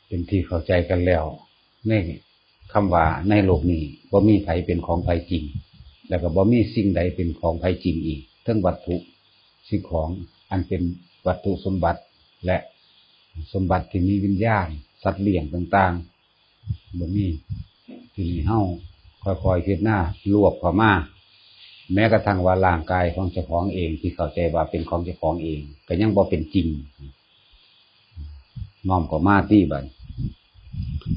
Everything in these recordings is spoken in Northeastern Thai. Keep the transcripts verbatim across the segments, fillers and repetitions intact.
เป็นที่เข้าใจกันแล้ว ในคำว่าในโลกนี้บ่มีไผเป็นของไผจริง แล้วก็บ่มีสิ่งใดเป็นของไผจริงอีก ทั้งวัตถุสิ่งของอันเป็นวัตถุสมบัติ และสมบัติที่มีวิญญาณ สัตว์เลี้ยงต่างๆ บ่มี ทีนี้เฮาค่อยๆพิจารณารวบเข้ามา แม้กระทั่งว่าร่างกายของเจ้าของเองที่เข้าใจว่าเป็นของเจ้าของเอง ก็ยังบ่เป็นจริง น้อมเข้ามาที่บัด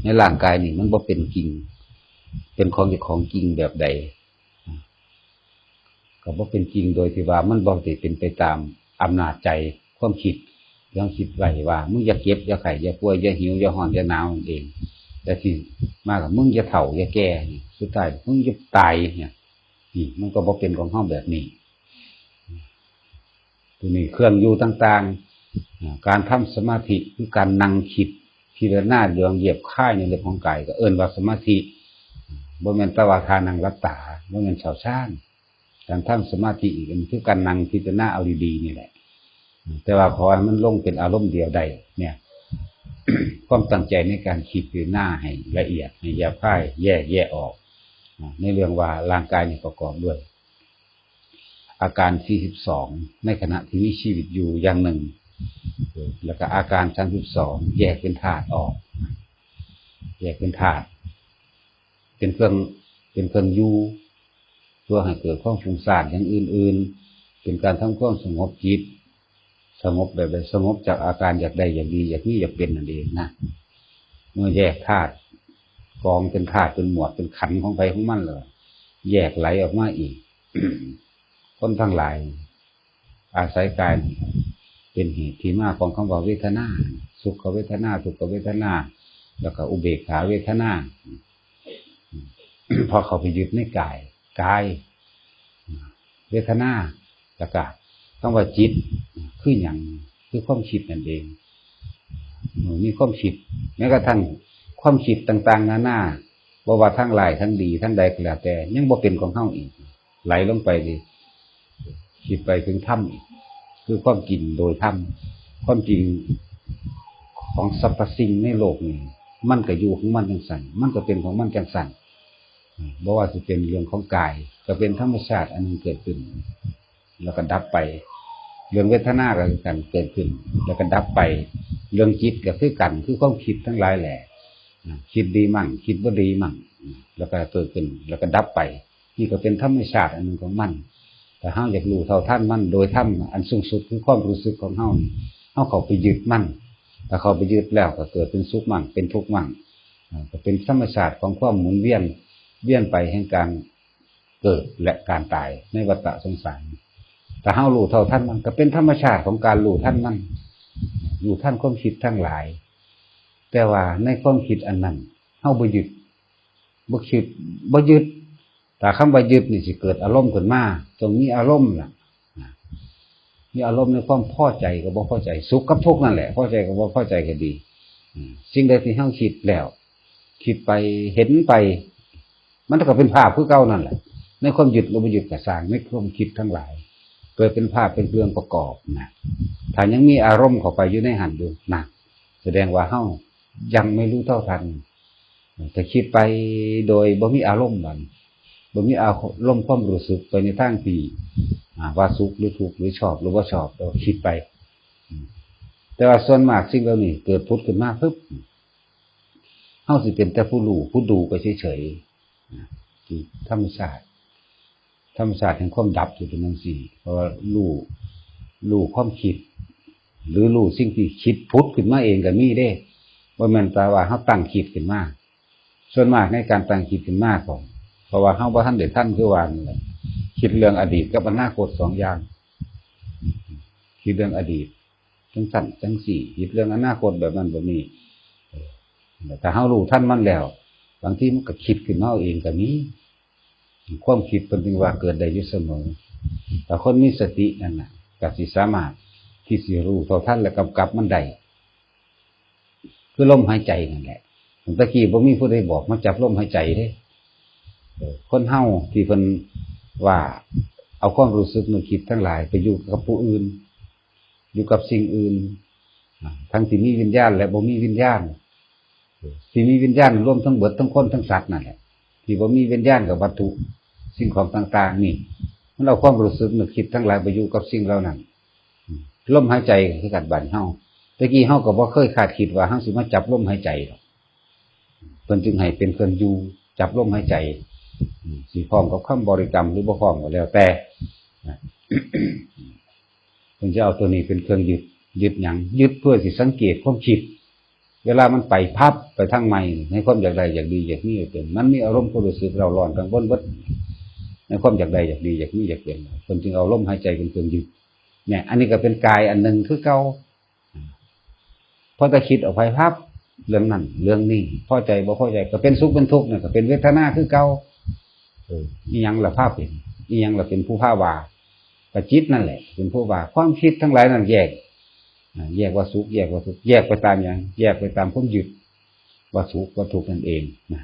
ในร่างกายนี่มันบ่เป็นจริง เป็นของเจ้าของจริงแบบใด ก็บ่เป็นจริงโดยที่ว่ามันบ่ได้เป็นไปตามอำนาจใจความคิด ยังคิดไว้ว่า มึงอย่าเจ็บ อย่าไข้ อย่าป่วย อย่าหิว อย่าร้อน อย่าหนาวนั่นเอง แต่ที่มากับมึงอย่าเฒ่า อย่าแก่ นี่ สุดท้ายมึงจะตายเนี่ย นี่มันก็บ่เป็นของเฮาแบบนี้ ตัวนี้เครื่องอยู่ต่างๆ อ่า การทำสมาธิคือการนั่งคิดพิจารณาเรื่องเหยียบคายในเรื่องของกาย ก็เอิ้นว่าสมาธิ บ่แม่นแต่ว่าท่านั่งหลับตา บ่แม่นเช้าชาน การทำสมาธิอีกอันคือการนั่งพิจารณาเอาดีๆ นี่แหละ แต่ว่าขอให้มันลงเป็นอารมณ์เดียวได้เนี่ย ความตั้งใจในการคิดพิจารณาให้ละเอียด ให้แยบคาย แยกแยะออก อ่า ในเรื่องว่าร่างกายนี่ประกอบด้วย อาการสี่สิบสอง ในขณะที่มีชีวิตอยู่อย่างหนึ่ง แล้วก็อาการสามสิบสอง แยกเป็นธาตุออก แยกเป็นธาตุ เป็นเครื่อง เป็นเครื่องอยู่ เพื่อให้เกิดความฟุ้งซ่านอย่างอื่นๆ เป็นการทำความสงบจิต สงบแบบใด สงบจากอาการอยากได้อยากดีอยากมีอยากเป็นนั่นเองนะ เมื่อแยกธาตุ กองเป็นธาตุเป็นหมวดเป็นขันธ์ของไผของมันแล้ว แยกไหลออกมาอีก คนทั้งหลาย อาศัยกายเป็นเหตุที่มาของคำว่าเวทนา สุขเวทนา ทุกขเวทนา แล้วก็อุเบกขาเวทนา พอเข้าไปยึดในกาย กาย เวทนา แล้วก็คำว่าจิต คือหยัง คือความคิดนั่นเอง เออ มีความคิด แม้กระทั่งความคิดต่างๆนานา บ่ว่าทั้งร้ายทั้งดีทั้งใดก็แล้วแต่ ยังบ่เป็นของเฮาอีก ไหลลงไปดิ คิดไปถึงธรรมอีก คือความจริงโดยธรรม ความจริงของสรรพสิ่งในโลกนี้ มันก็อยู่ของมันจังซั่น มันก็เป็นของมันจังซั่น อืม บ่ว่าสิเป็นเรื่องของกาย ก็เป็นธรรมชาติอันหนึ่งเกิดขึ้น แล้วก็ดับไป เรื่องเวทนาก็คือกัน เกิดขึ้น แล้วก็ดับไป เรื่องจิตก็คือกัน คือความคิดทั้งหลายแหละ อ่า คิดดีมั่ง คิดบ่ดีมั่ง อ่า แล้วก็เกิดขึ้น แล้วก็ดับไป นี่ก็เป็นธรรมชาติอันหนึ่งของมัน ถ้าเฮาอยากรู้เท่าทันมันโดยธรรมอันสูงสุดคือความรู้สึกของเฮานี่ เฮาเข้าไปยึดมัน ถ้าเข้าไปยึดแล้วก็เกิดเป็นสุขมั่ง เป็นทุกข์มั่ง อ่า ก็เป็นธรรมชาติของความหมุนเวียน เวียนไปแห่งการเกิดและการตายในวัฏสงสาร ถ้าเฮารู้เท่าทันมัน ก็เป็นธรรมชาติของการรู้ทันมัน รู้ทันความคิดทั้งหลาย แต่ว่าในความคิดอันนั้น เฮาบ่ยึด บ่คิด บ่ยึด ถ้าคำว่ายึดนี่สิเกิดอารมณ์ขึ้นมา ต้องมีอารมณ์ล่ะ นะ มีอารมณ์ในความพอใจกับบ่พอใจ สุขกับทุกข์นั่นแหละ พอใจกับบ่พอใจก็ดี อืม สิ่งใดที่เฮาคิดแล้ว คิดไป เห็นไป มันก็เป็นภาพคือเก่านั่นแหละ ในความยึดหรือบ่ยึดก็ซ่าง ในความคิดทั้งหลาย เกิดเป็นภาพเป็นเครื่องประกอบนะ ถ้ายังมีอารมณ์เข้าไปอยู่ในหั้นอยู่นะ แสดงว่าเฮายังไม่รู้เท่าทัน ถ้าคิดไปโดยบ่มีอารมณ์บัด บ่มีอารมณ์ความรู้สึกไปในทางที่ อ่า ว่าสุขหรือทุกข์หรือชอบหรือบ่ชอบ เราคิดไป อืม แต่ว่าส่วนมากสิ่งเหล่านี้เกิดผุดขึ้นมาปุ๊บ เฮาสิเป็นแต่ผู้รู้ผู้ดูไปเฉยๆ นะ ที่ธรรมชาติ ธรรมชาติแห่งความดับสิเป็นจั่งซี้ เพราะว่ารู้ รู้ความคิด หรือรู้สิ่งที่คิดผุดขึ้นมาเองก็มีเด้ บ่แม่นแต่ว่าเฮาตั้งคิดขึ้นมา ส่วนมากในการตั้งคิดขึ้นมาของ เพราะว่าเฮาบ่ทันได้ทันคือว่านั่นแหละ คิดเรื่องอดีตกับอนาคตสองอย่าง คิดเรื่องอดีตจังซั่นจังซี้ คิดเรื่องอนาคตแบบนั้นแบบนี้ เออ ถ้าเฮารู้ทันมันแล้ว บางทีมันก็คิดขึ้นมาเอาเองก็มี ความคิดเพิ่นจึงว่าเกิดได้อยู่เสมอ แต่คนมีสตินั่นน่ะ ก็สิสามารถที่สิรู้เท่าทันและกำกับมันได้ คือลมหายใจนั่นแหละ ตะกี้บ่มีผู้ใดบอกมาจับลมหายใจเด้ เออ คนเฮาที่เพิ่นว่าเอาความรู้สึกนึกคิดทั้งหลายไปอยู่กับผู้อื่น อยู่กับสิ่งอื่น อ่า ทั้งที่มีวิญญาณและบ่มีวิญญาณ ที่มีวิญญาณรวมทั้งเบิดทั้งคนทั้งสัตว์นั่นแหละ ที่บ่มีวิญญาณกับวัตถุสิ่งของต่างๆ นี่ มันเอาความรู้สึกนึกคิดทั้งหลายไปอยู่กับสิ่งเหล่านั้น ลมหายใจคือกันบัดเฮา แต่กี้เฮาก็บ่เคยคาดคิดว่าเฮาสิมาจับลมหายใจดอก เพิ่นจึงให้เป็นเครื่องอยู่จับลมหายใจ อืม สิพร้อมกับคำบริกรรมหรือบ่พร้อมก็แล้วแต่นะ เพิ่นจะเอาตัวนี้เป็นเครื่องยึด ยึดหยัง ยึดเพื่อสิสังเกตความคิด เวลามันไปพับไปทางใหม่ ในความอยากได้อยากดีอยากมีอยากเป็น มันมีอารมณ์ความรู้สึกเร่าร้อนกังวลเบิด ในความอยากได้อยากดีอยากมีอยากเป็น เพิ่นจึงเอาลมหายใจเป็นเครื่องยึด เนี่ย อันนี้ก็เป็นกายอันหนึ่งคือเก่า พอจะคิดออกไปพับ เรื่องนั้นเรื่องนี้ พอใจบ่พอใจ ก็เป็นสุขเป็นทุกข์เนี่ย ก็เป็นเวทนาคือเก่า เออ อีหยังละพาเป็น อีหยังละเป็นผู้พาว่า ก็จิตนั่นแหละ เป็นผู้ว่า ความคิดทั้งหลายนั่นแยก อ่า แยกว่าสุข แยกว่าทุกข์ แยกไปตามหยัง แยกไปตามความยึด ว่าสุขว่าทุกข์นั่นเองนะ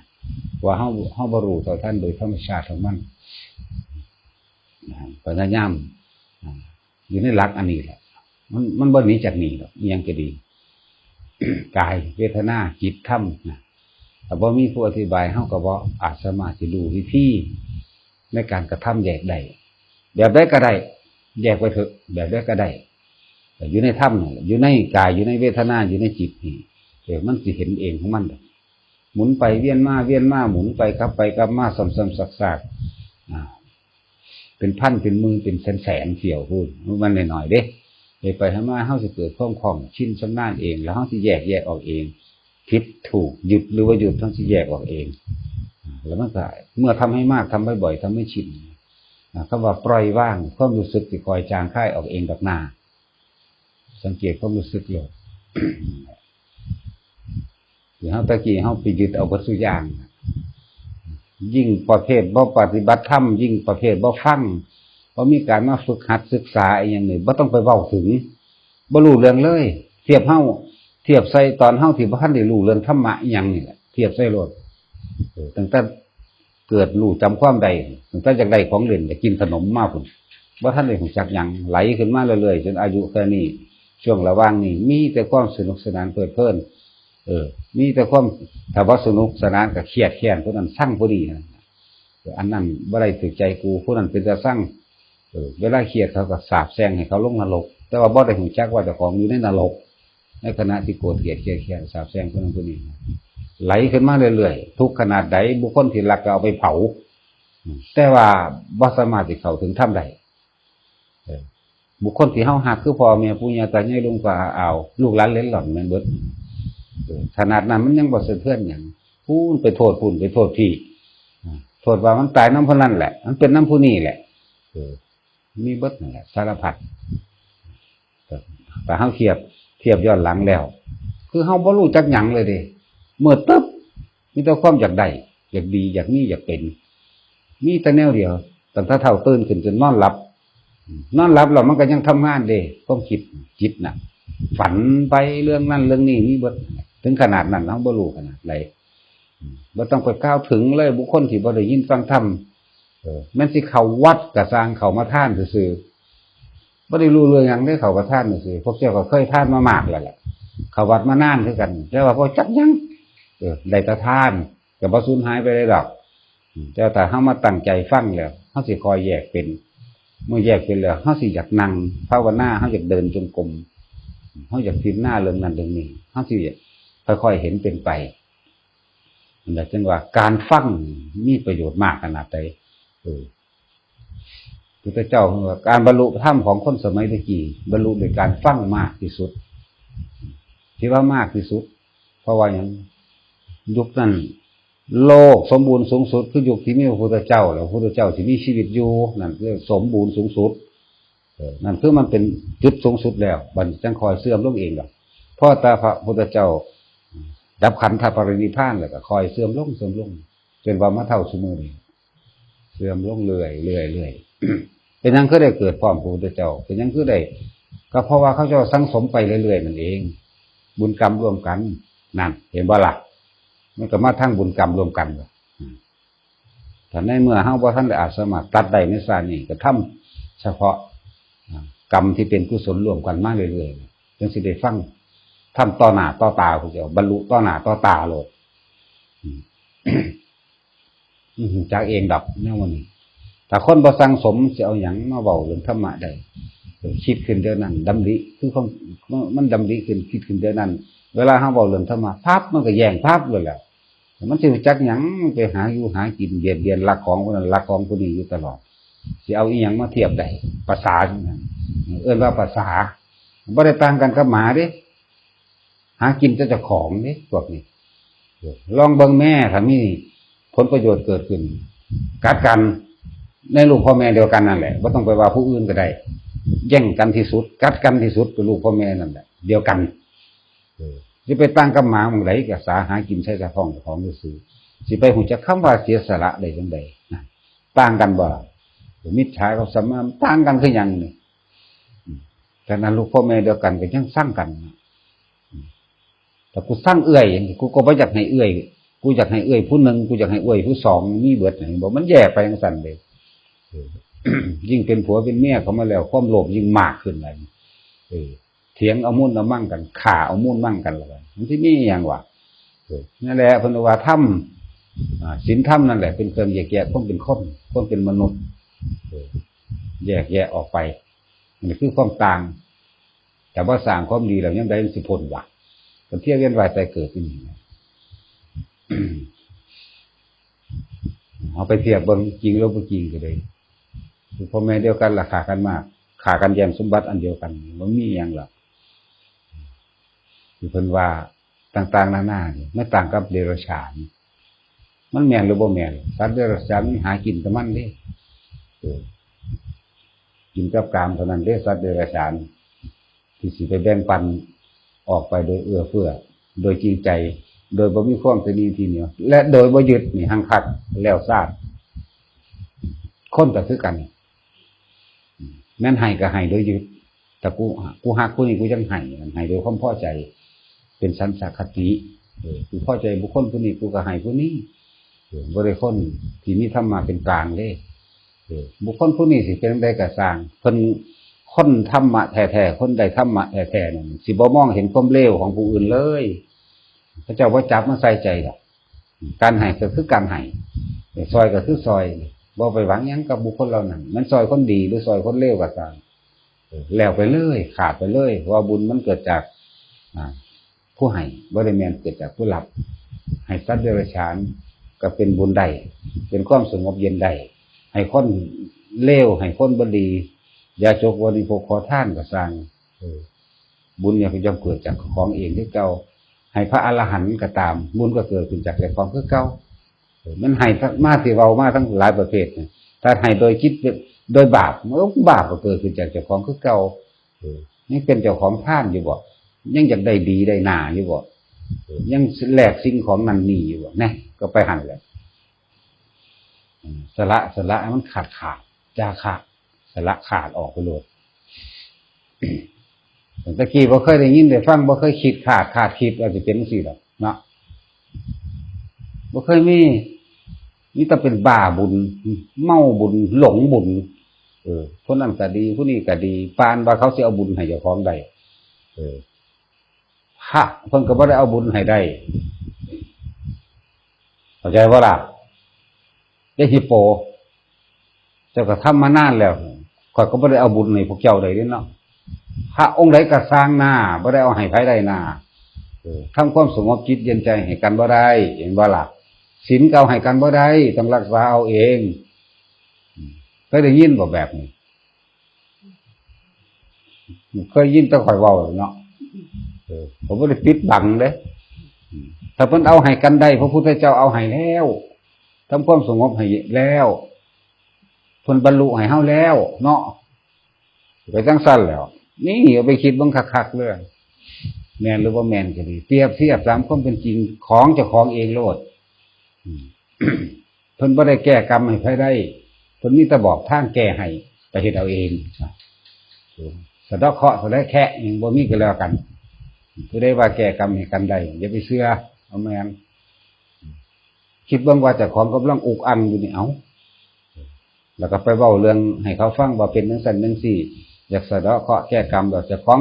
ว่าเฮา เฮาบ่รู้เท่าทันโดยธรรมชาติของมันนะ พยายาม อ่า อยู่ในหลักอันนี้แหละ มัน มันบ่หนีจากนี้ดอก อีหยังก็ดี กาย เวทนา จิต ธรรมนะ ถ้าบ่มีผู้อธิบาย เฮาก็บ่อาจสามารถสิรู้วิธีในการกระทำแยกได้ แบบใดก็ได้ แยกไปเถอะ แบบใดก็ได้ แต่อยู่ในธรรมนั่นแหละ อยู่ในกาย อยู่ในเวทนา อยู่ในจิตนี่ เออ มันสิเห็นเองของมันดอก หมุนไปเวียนมา เวียนมา หมุนไปกลับไปกลับมา ซ้ำๆซากๆ อ่า เป็นพันเป็นหมื่นเป็นแสนๆเที่ยวพู้น มันน้อยๆเด้ ไปไปมาๆ เฮาสิเกิดความคล่องชินชำนาญเอง แล้วเฮาสิแยก แยกออกเอง ผิดถูก หยุดหรือว่าหยุด เฮาสิแยกออกเอง อ่า แล้วมันก็ เมื่อทำให้มาก ทำให้บ่อย ทำให้ชิน อ่า คำว่าปล่อยวาง ความรู้สึกสิค่อยจางคายออกเองดอกนา สังเกตความรู้สึกโลด อย่างเฮาตะกี้เฮาไปยึดเอาเบิดซุอย่าง ยิ่งประเภทบ่ปฏิบัติธรรม ยิ่งประเภทบ่ฟัง บ่มีการมาฝึกหัดศึกษาอีหยังนี่ บ่ต้องไปเว้าถึง บ่รู้เรื่องเลย เทียบเฮา เทียบใส่ตอนเฮาที่บ่ทันได้รู้เรื่องธรรมะอีหยังนี่แหละ เทียบใส่โลด เออ ตั้งแต่เกิดรู้จำความได้ ตั้งแต่อยากได้ของเล่น อยากกินขนมมาพุ้น บ่ทันได้รู้จักหยัง ไหลขึ้นมาเรื่อยๆ จนอายุแค่นี้ ช่วงระหว่างนี้ มีแต่ความสนุกสนานเพลิดเพลิน เออ มีแต่ความ ถ้าบ่สนุกสนานก็เครียดแค้น ผู้นั้นซังผู้นี้นะ เออ อันนั้นบ่ได้ถูกใจกู ผู้นั้นเป็นตาซัง เออ เวลาเครียดเขาก็สาปแช่งให้เขาลงนรก แต่ว่าบ่ได้รู้จักว่าเจ้าของอยู่ในนรก ในขณะที่โกรธเกลียดเครียดแค้นสาปแช่งผู้นั้นผู้นี้นะ ไหลขึ้นมาเรื่อยๆ ทุกข์ขนาดใด บุคคลที่รักก็เอาไปเผา อืม แต่ว่าบ่สามารถที่เข้าถึงธรรมได้ เออ บุคคลที่เฮาฮักคือพ่อแม่ปู่ย่าตายายลุงป้าอา ลูกหลานเหลนหลนแม่นเบิด เออ ขนาดนั้นมันยังบ่สะเทือนหยัง พู้นไปโทษพู้นไปโทษพี่ อ่า โทษว่ามันตายนำผู้นั้นแหละ มันเป็นนำผู้นี้แหละ เออ มีเบิดนั่นแหละ สารพัด แต่เฮาเทียบ เทียบย้อนหลังแล้ว คือเฮาบ่รู้จักหยังเลยเด้ มืดตึ๊บ มีแต่ความอยากได้ อยากดี อยากมี อยากเป็น มีแต่แนวเดียว ตั้งแต่เช้าตื่นขึ้นจนนอนหลับ นอนหลับแล้วมันก็ยังทำงานเด้ ความคิด จิตน่ะ ฝันไปเรื่องนั้นเรื่องนี้ มีเบิด ถึงขนาดนั้น เฮาบ่รู้ขนาดใด บ่ต้องไปกล่าวถึงเลย บุคคลที่บ่ได้ยินฟังธรรม เออ แม่นสิเข้าวัดก็ซ่าง เข้ามาทานซื่อๆ บ่ได้รู้เรื่องหยังเด้ เข้ามาทานซื่อๆ พวกเจ้าก็เคยทานมามากแล้วแหละ เข้าวัดมานานคือกัน แต่ว่าบ่จักหยัง เออ ได้แต่ทาน ก็บ่สูญหายไปเลยดอก อืม แต่ถ้าเฮามาตั้งใจฟังแล้ว เฮาสิค่อยแยกเป็น เมื่อแยกเป็นแล้ว เฮาสิอยากนั่งภาวนา เฮาอยากเดินจงกรม เฮาอยากพิจารณาเรื่องนั้นเรื่องนี้ เฮาสิค่อยๆเห็นเป็นไป นั่นแหละจึงว่าการฟังมีประโยชน์มากขนาดใด เออ พุทธเจ้าว่าการบรรลุธรรมของคนสมัยตะกี้ บรรลุโดยการฟังมากที่สุด ที่ว่ามากที่สุด เพราะว่าหยัง ยุคนั้น โลกสมบูรณ์สูงสุดคือยุคที่มีพระพุทธเจ้า แล้วพระพุทธเจ้าที่มีชีวิตอยู่ นั่นคือสมบูรณ์สูงสุด เออ นั่นคือมันเป็นจุดสูงสุดแล้ว บัดนี้จั่งค่อยเสื่อมลงเองดอก เพราะแต่พระพุทธเจ้าดับขันธปรินิพพานแล้วก็ค่อยเสื่อมลง เสื่อมลง จนว่ามาเท่าซุมื้อนี้ เสื่อมลงเรื่อย เรื่อย เรื่อย เป็นหยังคือได้เกิดพร้อมพระพุทธเจ้า เป็นหยังคือได้ ก็เพราะว่าเขาเจ้าสั่งสมไปเรื่อยๆนั่นเอง บุญกรรมร่วมกัน นั่น เห็นบ่ล่ะ มันก็มาทางบุญกรรมร่วมกัน อืม ถ้าในเมื่อเฮาบ่ทันได้อาจสามารถตัดได้ในชาตินี้ ก็ทำเฉพาะ อ่า กรรมที่เป็นกุศลร่วมกันมาเรื่อยๆ จั่งสิได้ฟัง ทำต่อหน้าต่อตา ผู้เจ้าบรรลุต่อหน้าต่อตาโลด อืม อืม จักเองดอกแนวนี้ ถ้าคนบ่สั่งสม สิเอาหยังมาเว้าเรื่องธรรมะได้ คิดขึ้นเดี๋ยวนั้น ดำริ คือความ มันดำริขึ้น คิดขึ้นเดี๋ยวนั้น เวลาเฮาเว้าเรื่องธรรมะปั๊บ มันก็แย่งปั๊บเลยแหละ มันสิรู้จักหยัง ไปหาอยู่หากิน เบียดเบียน ลักของผู้นั้น ลักของผู้นี้อยู่ตลอด สิเอาอีหยังมาเทียบได้ ภาษา เอิ้นว่าภาษา บ่ได้ต่างกันกับหมาเด้ หากินแต่เจ้าของเด้ พวกนี้ ลองเบิ่งแม่ ถ้ามีผลประโยชน์เกิดขึ้น กัดกัน ในลูกพ่อแม่เดียวกันนั่นแหละ บ่ต้องไปว่าผู้อื่นก็ได้ แย่งกันที่สุด กัดกันที่สุด ก็ลูกพ่อแม่นั่นแหละ เดียวกัน เออ สิไปต่างกับหมาหม่องใด ก็สาหากินใส่แต่ท้องเจ้าของซื่อๆ สิไปรู้จักคำว่าเสียสละได้จั่งใดนะ ต่างกันบ่ล่ะ มิจฉากับสัมมา ต่างกันคือหยังนี่ อืม ฉะนั้นลูกพ่อแม่เดียวกันก็ยังซังกันนะ อืม แต่กูซังเอื้อย กูก็บ่อยากให้เอื้อย กูอยากให้เอื้อยผู้หนึ่ง กูอยากให้เอื้อยผู้สอง มีเบิด เห็นบ่ มันแยกไปจั่งซั้นเด้ เออ ยิ่งเป็นผัวเป็นเมียเข้ามาแล้ว ความโลภยิ่งมากขึ้นเลย เออ เถียงเอามูลเอามั่งกัน ฆ่าเอามูลมั่งกันแล้วกัน มันสิมีหยังวะ เออ นั่นแหละ เพิ่นว่าธรรม อ่า ศีลธรรมนั่นแหละ เป็นเครื่องแยกแยะความเป็นคน ความเป็นมนุษย์ เออ แยกแยะออกไป นี่คือความต่าง แต่ว่าสร้างความดีแล้วยังได้มันสิพ้นวะ ก็เที่ยวเวียนว่ายตายเกิดอยู่นี่นะ เอาไปเทียบเบิ่ง จริงหรือบ่จริงก็ได้ คือพ่อแม่เดียวกันล่ะ ฆ่ากันมาก ฆ่ากันแย่งสมบัติอันเดียวกัน มันมีหยังล่ะ ที่เพิ่นว่าต่างๆนานานี่ มันต่างกับเดรัจฉาน มันแม่นหรือบ่แม่น สัตว์เดรัจฉานมันหากินแต่มันเด้ เออ กินกับกามเท่านั้นเด้ สัตว์เดรัจฉาน ที่สิไปแบ่งปันออกไปโดยเอื้อเฟื้อ โดยจริงใจ โดยบ่มีความตระหนี่ทีเหนียว และโดยบ่ยึดนี่ หังคักแล้วซาด คนก็คือกัน แม่นให้ก็ให้โดยยึด แต่กู กูฮักผู้นี้ กูจั่งให้ ให้โดยความพอใจ เป็นสันตคติ เออ กูพอใจบุคคลผู้นี้ กูก็ให้ผู้นี้ เออ บ่ได้คนที่มีธรรมะเป็นกลางเด้ เออ บุคคลผู้นี้สิเป็นจั่งใดก็ซ่าง เพิ่นคนธรรมะแท้ๆ คนได้ธรรมะแท้ๆ นั่น สิบ่มองเห็นความเลวของผู้อื่นเลย เขาเจ้าบ่จับมาใส่ใจดอก การให้ก็คือการให้ ซอยก็คือซอย บ่ไปหวังหยังกับบุคคลเหล่านั้น มันซอยคนดีหรือซอยคนเลวก็ตาม เออ แล้วไปเลย ขาดไปเลย เพราะว่าบุญมันเกิดจาก อ่า ผู้ให้ บ่ได้แม่นเกิดจากผู้รับ ให้สัตว์เดรัจฉานก็เป็นบุญได้ เป็นความสงบเย็นได้ ให้คนเลว ให้คนบ่ดี ยาจกบริโภคขอทานก็ซ่าง เออ บุญเนี่ยก็ย่อมเกิดจากของเองคือเก่า ให้พระอรหันต์ก็ตาม บุญก็เกิดขึ้นจากเจ้าของคือเก่า เออ มันให้มาที่เว้ามาทั้งหลายประเภทเนี่ย ถ้าให้โดยจิต โดยบาป มันก็บาปก็เกิดขึ้นจากเจ้าของคือเก่า เออ ยังเป็นเจ้าของทานอยู่บ่ ยังอยากได้ดีได้หน้าอยู่บ่ เออ ยังแลกสิ่งของนั่นนี่อยู่บ่ แน่ ก็ไปหั่นแหละ อืม สละ สละให้มันขาดขาด จาคะ สละขาดออกไปโลด ตะกี้บ่เคยได้ยินได้ฟัง บ่เคยคิดขาด ขาดคิดว่าสิเป็นจั่งซี้ดอกเนาะ บ่เคยมี มีแต่เป็นบ้าบุญ เมาบุญ หลงบุญ เออ คนนั้นก็ดี ผู้นี้ก็ดี ปานว่าเขาสิเอาบุญให้เจ้าของได้ เออ พระเพิ่นก็บ่ได้เอาบุญให้ได้ เข้าใจบ่ล่ะ เจ้าฮิปโป เจ้าก็ทำมานานแล้ว ข้อยก็บ่ได้เอาบุญให้พวกเจ้าได้เด้เนาะ พระองค์ใดก็ซ่างหน้า บ่ได้เอาให้ไผได้หน้า เออ ทำความสงบจิตเย็นใจให้กันบ่ได้ เห็นบ่ล่ะ ศีลก็เอาให้กันบ่ได้ ต้องรักษาเอาเอง อืม เคยได้ยินบ่แบบนี้ เคยยินแต่ข้อยเว้าเนาะ เออ ผมบ่ได้ปิดบังเด้ อืม ถ้าเพิ่นเอาให้กันได้ พระพุทธเจ้าเอาให้แล้ว ทำความสงบให้แล้ว เพิ่นบรรลุให้เฮาแล้วเนาะ ไปจั่งซั้นแล้ว นี่เอาไปคิดเบิ่งคักๆเลย แม่นหรือบ่แม่นก็ดี เปรียบเทียบตามความเป็นจริงของเจ้าของเองโลด อืม เพิ่นบ่ได้แก้กรรมให้ไผได้ เพิ่นมีแต่บอกทางแก้ให้ ไปเฮ็ดเอาเอง สะเดาะเคราะห์สะเดาะแคะหยังบ่มีก็แล้วกัน ผู้ใดว่าแก้กรรมให้กันได้ อย่าไปเชื่อ บ่แม่น คิดเบิ่งว่าเจ้าของกำลังอุกอังอยู่นี่ เอ้า แล้วก็ไปเว้าเรื่องให้เขาฟังว่าเป็นจั่งซั้นจั่งซี้ อยากสะเดาะเคราะห์แก้กรรม แบบเจ้าของ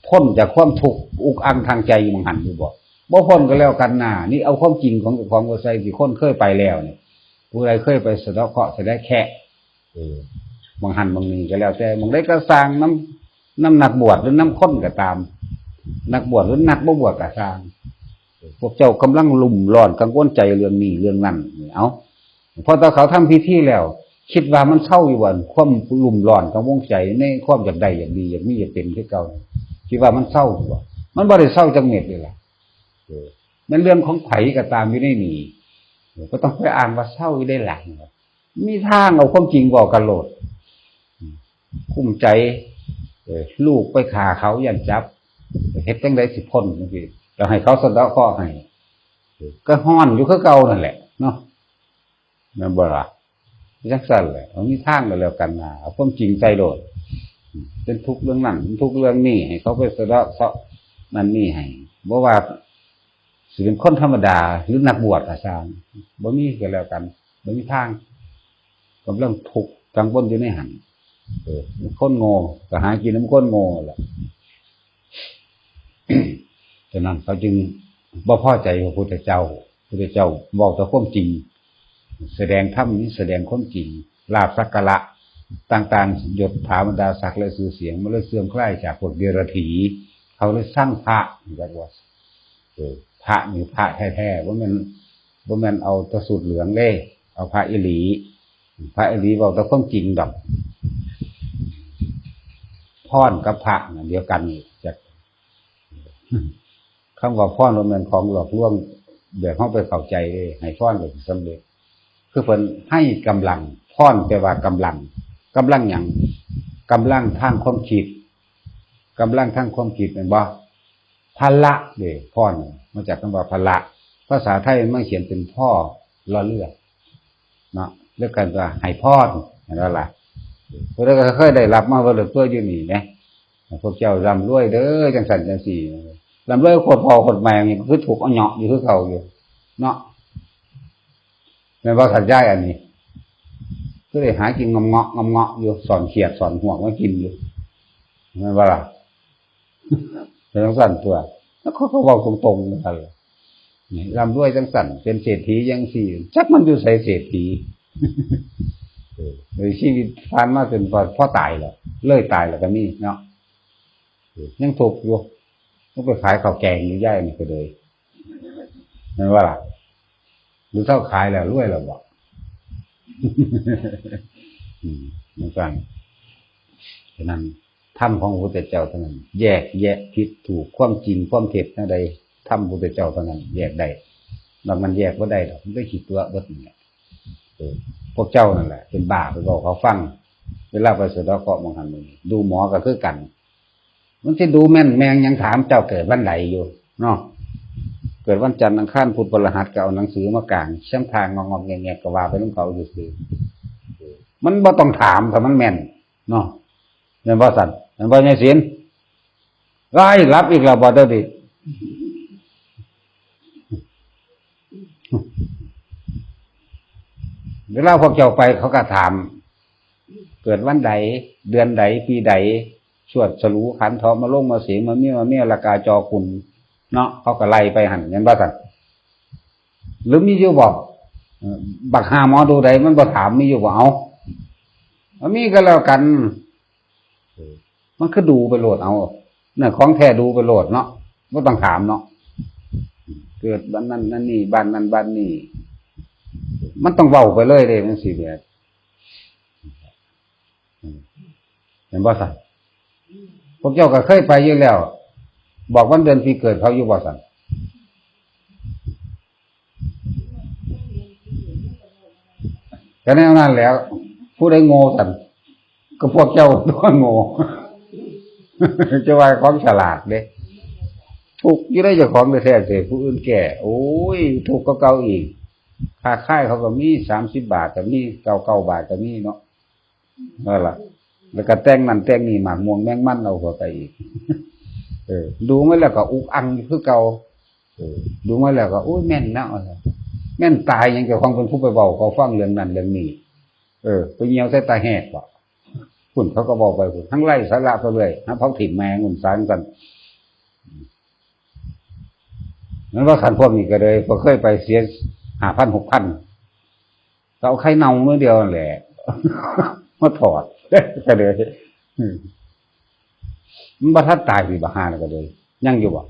พ้นจากความทุกข์อุกอังทางใจอยู่หม่องหั่นอยู่บ่ บ่พ้นก็แล้วกันนา นี่เอาความจริงของเจ้าของบ่ใส่ สิคนเคยไปแล้วนี่ ผู้ใดเคยไปสะเดาะเคราะห์สะเดาะแคะ เออ หม่องหั่นหม่องนี่ก็แล้วแต่ หม่องใดก็ซ่าง นำ นำนักบวชหรือนำคนก็ตาม นักบวชหรือนักบ่บวชก็ซ่าง พวกเจ้ากำลังรุ่มร้อนกังวลใจเรื่องนี้เรื่องนั้น เอา พอตอนเขาทำพิธีแล้ว คิดว่ามันเซาอยู่บ่ ความรุ่มร้อนกังวลใจในความอยากได้อยากดีอยากมีอยากเป็นคือเก่า คิดว่ามันเซาอยู่บ่ มันบ่ได้เซาจักเม็ดเลยล่ะ เออ แม่นเรื่องของไผก็ตามอยู่ในนี่ เออ บ่ต้องไปอ้างว่าเซาอยู่ได้หลาย มีทางเอาความจริงเว้ากันโลด อืม กุ้มใจ เออ ลูกไปฆ่าเขาย้านจับ เฮ็ดจั่งใดสิพ้นจั่งซี้ แล้วให้เขาสะเดาะเคราะห์ให้ เออ ก็ฮ้อนอยู่คือเก่านั่นแหละเนาะ แม่นบ่ล่ะ จั่งซั้นแหละ เอามีทางก็แล้วกันนา เอาความจริงใส่โลด อืม เป็นทุกข์เรื่องนั้น เป็นทุกข์เรื่องนี้ ให้เขาไปสะเดาะเคราะห์นั่นนี่ให้ บ่ว่าสิเป็นคนธรรมดาหรือนักบวชก็ซ่าง บ่มีก็แล้วกัน บ่มีทาง กำลังทุกข์กังวลอยู่ในหั่น เออ คนโง่ก็หากินนำคนโง่แหละ ฉะนั้นเขาจึงบ่พอใจพระพุทธเจ้า พระพุทธเจ้าเว้าแต่ความจริง แสดงธรรมนี่แสดงความจริง ลาภสักการะต่างๆ ยศถาบรรดาศักดิ์และชื่อเสียง มันเลยเสื่อมคลายจากพวกเดรัจฉี เขาเลยซังพระ จักว่า เออ พระนี่พระแท้ๆ บ่แม่น บ่แม่นเอาแต่สูตรเหลืองเด้ เอาพระอีหลี พระอีหลีเว้าแต่ความจริงดอก พรกับพระน่ะเดียวกันนี่ จัก คำว่าพรบ่แม่นของหลอกลวงแบบเฮาไปเข้าใจเด้ ให้พรก็สิสำเร็จ คือเพิ่นให้กำลัง พรแปลว่ากำลัง กำลังหยัง กำลังทางความคิด กำลังทางความคิดแม่นบ่ พละเด้ พรมาจากคำว่าพละ ภาษาไทยมันเขียนเป็น พ รอเรือ เนาะ แล้วกันว่าให้พร เห็นบ่ล่ะ ผู้ใดก็เคยได้รับมาเบิดแล้วตัวอยู่นี่นะ พวกเจ้าร่ำรวยเด้อ จั่งซั้นจั่งซี้ ร่ำรวยโคตรพ่อโคตรแม่นี่คือถูกเอาเหยาะอยู่คือเก่าอยู่ เนาะ แม่นบ่ ท่านยาย อันนี้ คือได้หากินงอมเงาะงอมเงาะอยู่ ซ่อนเขียดซ่อนหวกมากินอยู่ แม่นบ่ล่ะ เป็นจั่งซั้นตัว แล้วเขาก็เว้าตรงๆ นั่นแหละ นี่ร่ำรวยจั่งซั้น เป็นเศรษฐีจั่งซี้ จักมันอยู่ไสเศรษฐี เออ โดยชีวิตผ่านมาจนพอ พอตายแล้ว เลยตายแล้วก็มีเนาะ เออ ยังทุกข์อยู่ ต้องไปขายข้าวแกงอยู่ ยายนี่ก็เลย แม่นบ่ล่ะ หรือเซาขายแล้วรวยแล้วบ่ อืม จั่งซั้น ฉะนั้น ธรรมของพระพุทธเจ้าเท่านั้น แยกแยะผิดถูก ความจริงความเท็จแนวใด ธรรมพระพุทธเจ้าเท่านั้นแยกได้ นอกนั้นแยกบ่ได้ดอก มันก็ขี้ตัวเบิดนี่แหละ เออ พวกเจ้านั่นแหละ เป็นบ้าไปบอกเขาฟัง เวลาไปสะเดาะเคราะห์หม่องหั่นหม่องนี่ ดูหมอก็คือกัน มันสิดูแม่นแม่นหยัง ถามเจ้าเกิดวันใดอยู่เนาะ เกิดวันจันทร์อังคารพุธพฤหัสก็เอาหนังสือมากาง เสียงทางงอกๆแงกๆก็ว่าไปนำเขาซื่อๆ มันบ่ต้องถามถ้ามันแม่นเนาะ แม่นบ่ซั่น แม่นบ่ยายศิลป์ ไอ้ย หลับอีกแล้วบ่เดี๋ยวนี้ เวลาพวกเจ้าไปเขาก็ถาม เกิดวันใด เดือนใด ปีใด สวดสรูขันเถาะ มาลงมาเสง มาเมีย มาเมีย ละกาจอคุณ เนาะ เขาก็ไล่ไปหั่น แม่นบ่ซั่น หรือมีอยู่บ่ เอ่อ บักหาหมอดูใดมันบ่ถาม มีอยู่บ่ เอา เอามีก็แล้วกัน เออ มันคือดูไปโลด เอา เนี่ย ของแท้ดูไปโลดเนาะ บ่ต้องถามเนาะ เกิดบ้านนั่นนั่นนี่ บ้านนั่นบ้านนี่ มันต้องเว้าไปเลยเด้ มันสิแบบ อืม แม่นบ่ซั่น พวกเจ้าก็เคยไปอยู่แล้ว บอกวันเดือนปีเกิดเขาอยู่บ่ซั่น ก็แนวนั้นแหล้ว ผู้ใดโง่ซั่น ก็พวกเจ้าตัวโง่ จะว่าของฉลาดเด้ ทุกข์อยู่ได้เจ้าของแท้ๆ เสียผู้อื่นแก้ โอ้ย ทุกข์กว่าเก่าอีก ค่าขายเขาก็มี สามสิบบาทก็มี เก้าเก้าบาทก็มีเนาะ นั่นล่ะ แล้วก็แต่งนั่นแต่งนี่ หมากม่วงแมงมันเอาเข้าไปอีก เออ ดูมาแล้วก็อุกอังอยู่คือเก่า เออ ดูมาแล้วก็ โอ้ย แม่นเนาะ แม่นตายหยัง เจ้าของเป็นผู้ไปเว้าเขาฟังเรื่องนั้นเรื่องนี้ เออ ไปเหี่ยวใส่ตาแหกบ่ คุณเขาก็บอกไปทั้งไล่สาระไปเลยนะ เผาถิ่นแมงมุนสารกัน นั้นว่าขันพวกนี้ก็เลยพอเคยไปเสียห้าพันหกพัน ก็เอาไข่เน่าเมื่อเดียวนั่นแหละ มาถอด ก็เลย อืม มันบ่ทันตายสิบ่หาแล้วก็เลย ยังอยู่บ่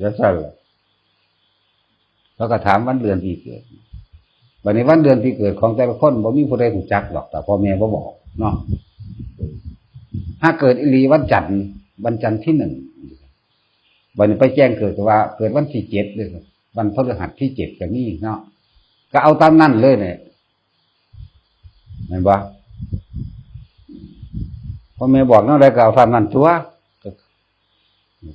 จังซั่นล่ะ เขาก็ถามวันเดือนปีเกิด บัดนี้วันเดือนปีเกิดของแต่ละคนบ่มีผู้ใดรู้จักดอก แต่พ่อแม่บ่บอกเนาะ ถ้าเกิดอีหลีวันจันทร์ วันจันทร์ที่ หนึ่ง บัดนี้ไปแจ้งเกิดก็ว่าเกิดวันที่ เจ็ด เลย วันพฤหัสที่ เจ็ด ก็มีเนาะ ก็เอาตามนั้นเลยเนี่ย แม่นบ่ พ่อแม่บอกแนวใดก็เอาตามนั้นตัว ก็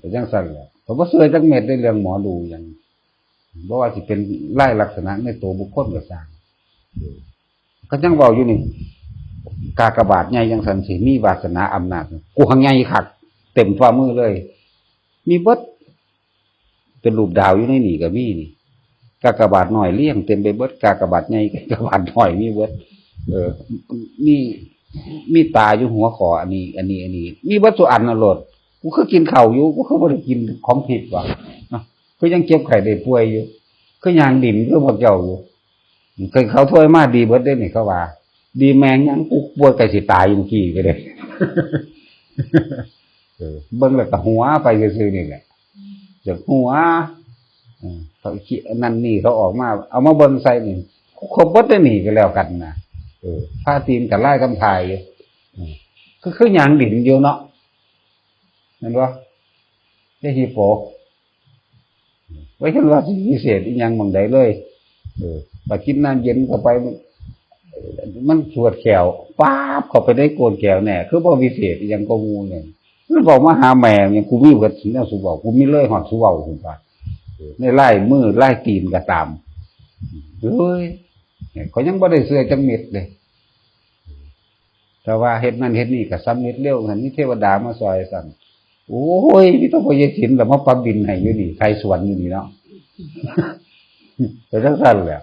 ก็จังซั่นแหละ ข้อยบ่เชื่อจักเม็ดในเรื่องหมอดูหยัง บ่ว่าสิเป็นลายลักษณะในตัวบุคคลก็ซ่าง ก็ยังเว้าอยู่นี่ กากบาทใหญ่จังซั่นสิมีวาสนาอำนาจ กูหังใหญ่คัก เต็มฝ่ามือเลย มีเบิด เป็นรูปดาวอยู่ในนี่ก็มีนี่ กากบาทน้อยเรียงเต็มไปเบิด กากบาทใหญ่ กากบาทน้อยมีเบิด เออ มี มีตาอยู่หัวข้อ อันนี้ อันนี้ อันนี้ มีเบิดทุกอันน่ะโลด กูคือกินข้าวอยู่ กูคือบ่ได้กินของทิพย์วะ เนาะ คือยังเจ็บไข้ได้ป่วยอยู่ คือยางดิ้นคือพวกเจ้าอยู่ เคยเขาโทรมาดีเบิดเด้นี่เขาว่า ดีแม่งยัง กูป่วยใกล้สิตายอยู่เมื่อกี้ก็ได้ เออ เบิ่งแล้วก็หัวไปซื่อๆนี่แหละ อยากหัว เออ เขาขี้นั่นนี่เขาออกมา เอามาเบิ่งใส่นี่ ครบเบิดได้นี่ก็แล้วกันนะ เออ ผ้าตีนกับลายกำพร้าอยู่ เออ คือ คือยางดิ้นอยู่เนาะ เห็นบ่ ได้ฮีโป ไว้คันว่าสิพิเศษอีหยังหม่องใดเลย เออ ไปกินน้ำเย็นเข้าไป มัน มันสวดแขว ป๊าบ เข้าไปในโกนแขวแน่ คือบ่พิเศษอีหยังก็หมู่เนี่ย มันบอกมาหาแม่เนี่ย กูมีเบิดแนวสิเว้า กูมีเลยฮอดสิเว้า ซั่นว่า เออ ในลายมือลายตีนก็ตาม เฮ้ย เขายังบ่ได้เชื่อจักเม็ดเลย แต่ว่าเฮ็ดนั่นเฮ็ดนี่ก็สำเร็จเร็ว หั่นมีเทวดามาซอยซั่น โอ้ย มีแต่พ่อใหญ่ศิลป์ล่ะมาปรับดินให้อยู่นี่ ไถสวนอยู่นี่เนาะ แต่จังซั่นแหละ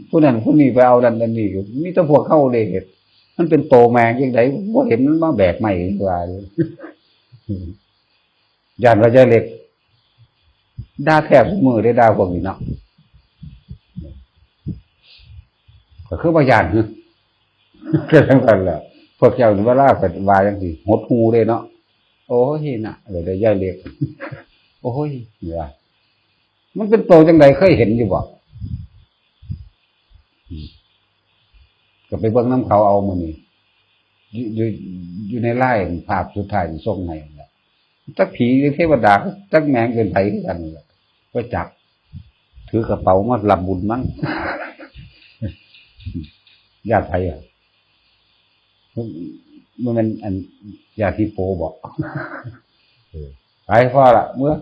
ผู้นั้นผู้นี้ไปเอานั่นอันนี้ มีแต่พวกเฮาเลยเฮ็ด มันเป็นโตแม่งจังใด บ่เห็นมันมาแบกไม้ว่าอยู่ ย่านว่ายายเล็ก ด่าแทบทุกมื้อเด้ ด่าพวกนี้เนาะ ก็คือบ่ย่าน คือจังซั่นแหละ พวกเจ้านี่เวลาก็ว่าจังซี่ หดหู่เด้เนาะ โอ้ย น่ะ เดี๋ยวได้ยายเล็ก โอ้ย ว่า มันเป็นโตจังใด เคยเห็นอยู่บ่ อืม ก็ไปเบิ่งนำเขาเอามื้อนี้ อยู่ อยู่ อยู่ในไลน์ ภาพสุดท้ายที่ส่งให้นั่นแหละ จักผีหรือเทวดา จักแม่งเป็นไผคือกันนั่นแหละ ไปจับ ถือกระเป๋ามารับบุญมั้ง ญาติไผอะ มันเป็นอันญาติโปบอก เออ ไปพอละ เมื่อ